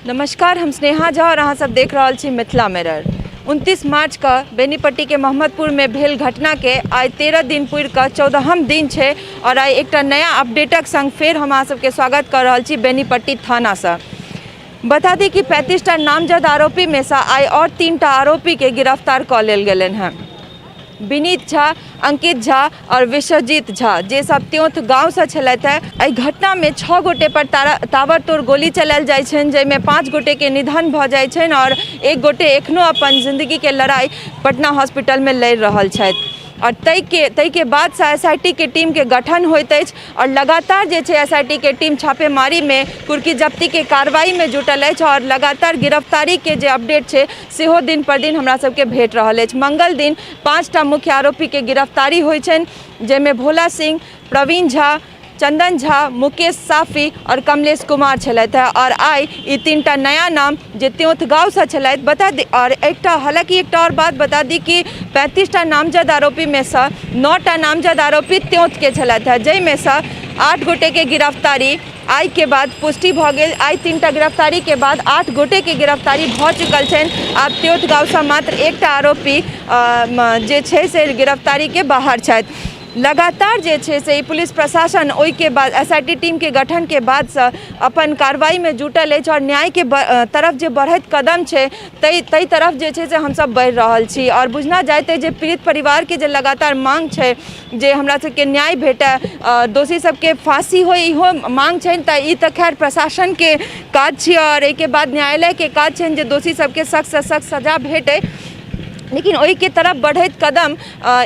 नमस्कार, हम स्नेहा झा और अहाँ सब देख रहल छी मिथिला मिरर। 29 मार्च के बेनीपट्टी के मोहम्मदपुर में भेल घटना के आइ 13 दिन पूरि कऽ 14हम दिन छै और आइ एकटा नया अपडेटक संग फेर हम अहाँ सबके स्वागत कऽ रहल छी बेनीपट्टी थानासँ। बता दी कि 35टा नामजद आरोपी में से आइ और 3टा आरोपी के गिरफ्तार कऽ लेल गेलनि हेँ। विनीत झा, अंकित झा और विश्वजीत झा जे सब त्योंथ गाँवसँ छलथि हेँ। एहि घटनामे 6 गोटे पर ताबड़तोड़ गोली चलायल जाइ छनि, जाहिमे 5 गोटेके निधन भऽ जाइ छनि और 1 गोटे एखनो अपन जिंदगीके लड़ाई पटना हॉस्पिटलमे लड़ि रहल छथि। और ताहिके बादसँ एस I T के टीमके गठन होइत अछि और लगातार जे छै एस I T के टीम छापेमारीमे कुर्की जब्तीके कार्रवाईमे जुटल अछि और लगातार गिरफ्तारीके जे अपडेट छै सेहो दिन पर दिन हमरा सबके भेट रहल अछि। मंगल दिन 5टा मुख्य आरोपीके गिरफ्तारी होइ छनि, जाहिमे भोला सिंह, प्रवीण झा, चंदन झा, मुकेश साफी और कमलेश कुमार छलथि हेँ। और आइ ई 3टा नया नाम जे त्योंथ गाँवसँ छलथि बता दी। और एकटा हालाँकि एकटा और बात बता दी कि 35टा नामजद आरोपीमे सँ 9टा नामजद आरोपी त्योंथके छलथि हेँ, जाहिमे सँ 8 गोटेके गिरफ्तारी आइ के बाद पुष्टि भऽ गेल। आइ 3टा गिरफ्तारी के बाद 8 गोटे के गिरफ्तारी भऽ चुकल छनि। आब त्योंथ गाँवसँ मात्र 1टा आरोपी जे छै से गिरफ्तारी के बाहर छथि। लगातार जे छै से ई पुलिस प्रशासन ओहिके बाद एस I T टीमके गठनके बादसँ अपन कार्रवाईमे जुटल अछि और न्यायके तरफ जे बढ़ैत कदम छै ताहि तरफ जे छै से हमसब बढ़ि रहल छी। और बुझना जाइत अछि जे पीड़ित परिवारके जे लगातार मांग छै जे हमरा सबके न्याय भेटय, दोषी सबके फांसी होइ, इहो मांग छनि। तऽ ई तऽ खैर प्रशासनके काज छियै और एहिके बाद न्यायालयके काज छनि जे दोषी सबके सख्तसँ सख्त सजा भेटै, लेकिन ओहिके तरफ बढ़ैत कदम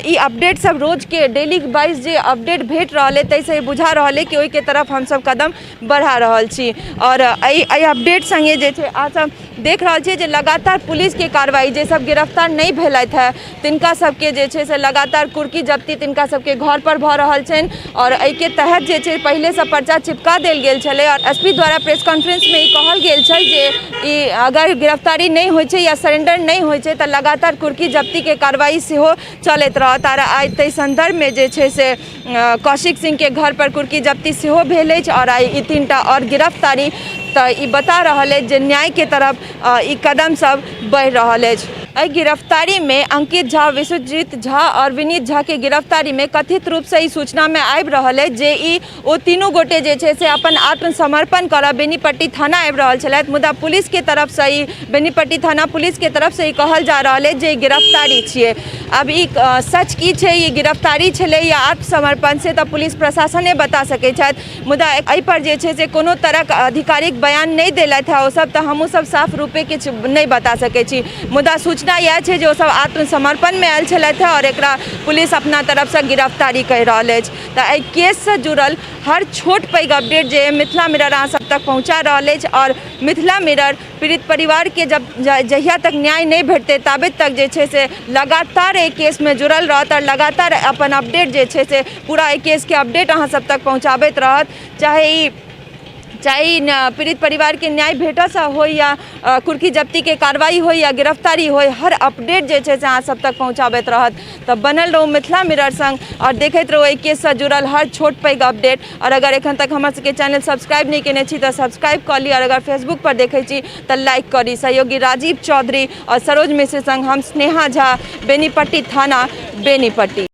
ई अपडेट सब रोजके डेली वाइज जे अपडेट भेट रहल अइ ताहिसँ ई बुझा रहल अइ कि ओहिके तरफ हमसब कदम बढ़ा रहल छी। आओर एहि अपडेट सङ्गे जे छै अहाँ सब देख रहल छियै जे लगातार पुलिसके कार्रवाई, जे सब गिरफ्तार नहि भेलथि हेँ तिनका सबके जे छै से लगातार कुर्की जब्ती तिनका सबके घर पर भऽ रहल छनि। आओर एहिके तहत जे छै पहिलेसँ पर्चा चिपका देल गेल छलै और एस पी द्वारा प्रेस कॉन्फ्रेंसमे ई कहल गेल छल जे ई अगर गिरफ्तारी नहि होइ छै या सरेंडर नहि होइ छै तऽ लगातार कुर्की जब्तीके कार्रवाई सेहो चलैत रहत। आओर आइ ताहि सन्दर्भमे जे छै से कौशिक सिंहके घर पर कुर्की जब्ती सेहो भेल अछि और आइ ई 3टा और गिरफ्तारी, तऽ ई बता रहल अछि जे न्यायके तरफ ई कदम सब बढ़ि रहल अछि। एहि गिरफ्तारीमे अंकित झा, विश्वजीत झा और विनीत झा के गिरफ्तारीमे कथित रूपसँ ई सूचनामे आबि रहल अछि जे ई ओ तीनू गोटे जे छै से अपन आत्मसमर्पण करऽ बेनीपट्टी थाना आबि रहल छलथि, मुदा पुलिसके तरफसँ ई बेनीपट्टी थाना पुलिसके तरफसँ ई कहल जा रहल अछि जे ई गिरफ्तारी छियै। आब ई सच की छै, ई गिरफ्तारी छलै या आत्मसमर्पण, से तऽ पुलिस प्रशासने बता सकै छथि, मुदा एहिपर जे छै से कोनो तरहक आधिकारिक बयान नहि देलथि हेँ ओसभ, तऽ हमहूँसभ साफ रूपे किछु नहि बता सकै छी। मुदा सूचना इएह छै जे ओसभ आत्मसमर्पणमे आयल छलथि हेँ और एकरा पुलिस अपना तरफसँ गिरफ्तारी कहि रहल अछि। तऽ एहि केससँ जुड़ल हर छोट पैघ अपडेट जे मिथिला मिरर अहाँ सब तक पहुँचा रहल अछि। और मिथिला मिरर पीड़ित परिवारके जब जहिया तक न्याय नहि भेटतै ताबे तक जे छै से लगातार एहि केसमे जुड़ल रहत और लगातार अपन अपडेट जे छै से पूरा एहि केसके अपडेट अहाँ सब तक पहुँचाबैत रहत। चाहे ई पीड़ित परिवारके न्याय भेटऽसँ होइ या कुर्की जब्तीके कार्रवाई होइ या गिरफ्तारी होइ, हर अपडेट जे छै से अहाँ सब तक पहुँचाबैत रहत। तऽ बनल रहू मिथिला मिरर संग और देखैत रहू एहि केससँ जुड़ल हर छोट पैघ अपडेट। और अगर एखन तक हमर सबके चैनल सब्सक्राइब नहि केने छी तऽ सब्सक्राइब कऽ ली और अगर फेसबुक पर देखै छी तऽ लाइक करी। सहयोगी राजीव चौधरी और सरोज मिश्र संग हम स्नेहा झा, बेनीपट्टी थाना, बेनीपट्टी।